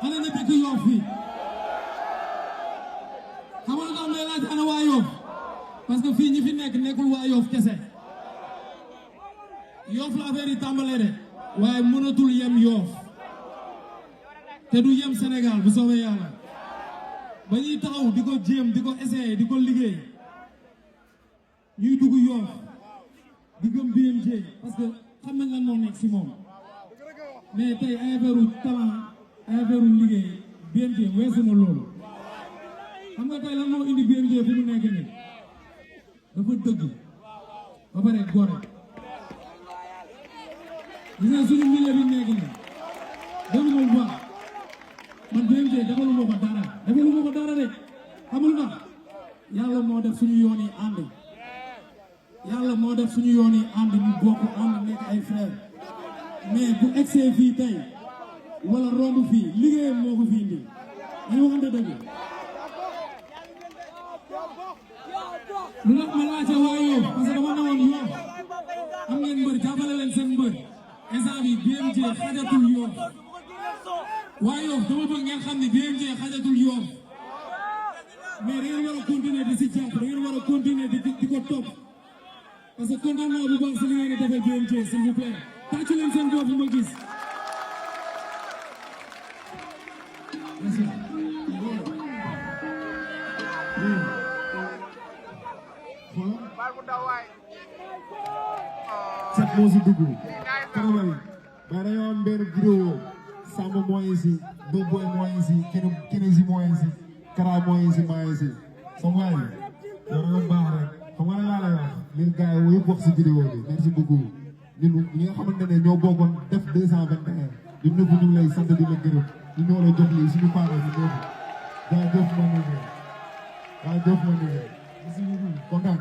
ana ñu dëkk Yoff fii xamal nga may laaj ana waa Yoff parce que fii ñi fi nekk nekkul waa Yoff kese Yoff la affaire yi tàmbalee de waaye mënatul yem Yoff te du yem Sénégal bu soobee yàlla ba ñuy taxaw di ko jéem di ko essayer di ko liggéey ñuy dugg Yoff di gëm BMJ parce que xam nañ lan moo nekk si moom mais tey ay affaire talent ay affaire liggéey BMJ weesu na loolu xam nga tey lan moo indi BMJ fu mu nekk nii dafa dëgg ba pare gore gis nga suñu milieu bi nekk nii dëgg moom bu baax man BMJ defaluma ko dara de xamul nga yàlla moo def suñu yoon yi ànd yàlla moo def suñu yoon yi ànd ñu bokk ànd nekk ay frère mais bu egsee fii tey wala romb fii liggéeyam moo ko fi indi ñu waxante dëgg lu tax ma laajte waa Yoff parce que dama nawoon Yoff am ngeen mbër jàppale leen seen mbër instant bi BMJ xajatul Yoff waa Yoff dama bëgg ngeen xam ne BMJ xajatul Yoff mais da ngeen war a continuer di si jàpp da ngeen war a continuer di ko topp parce que kontaan naa bu baax si li ngeen di defee BMJ s'il vous plaît tàccu leen seen bopp ma gis. Cet moo si dugg karabal ba dañoo am benn vidéo Samba mooy si Boboy mooy si Kenesi mooy si Kara mooy si maa ngi si sama waay yow nga baax rek xam nga laa lay wax leen gars yi yëpp wax si vidéo bi merci beaucoup ñun ñi nga xamante ne ñoo bokkoon def 221 ñun ñëpp ñu ngi lay sant di la gërëm ñu ñoo la jox lii suñu parents ñu ñëpp daa jëf ma ne daa jëf ma ne merci beaucoup kontaan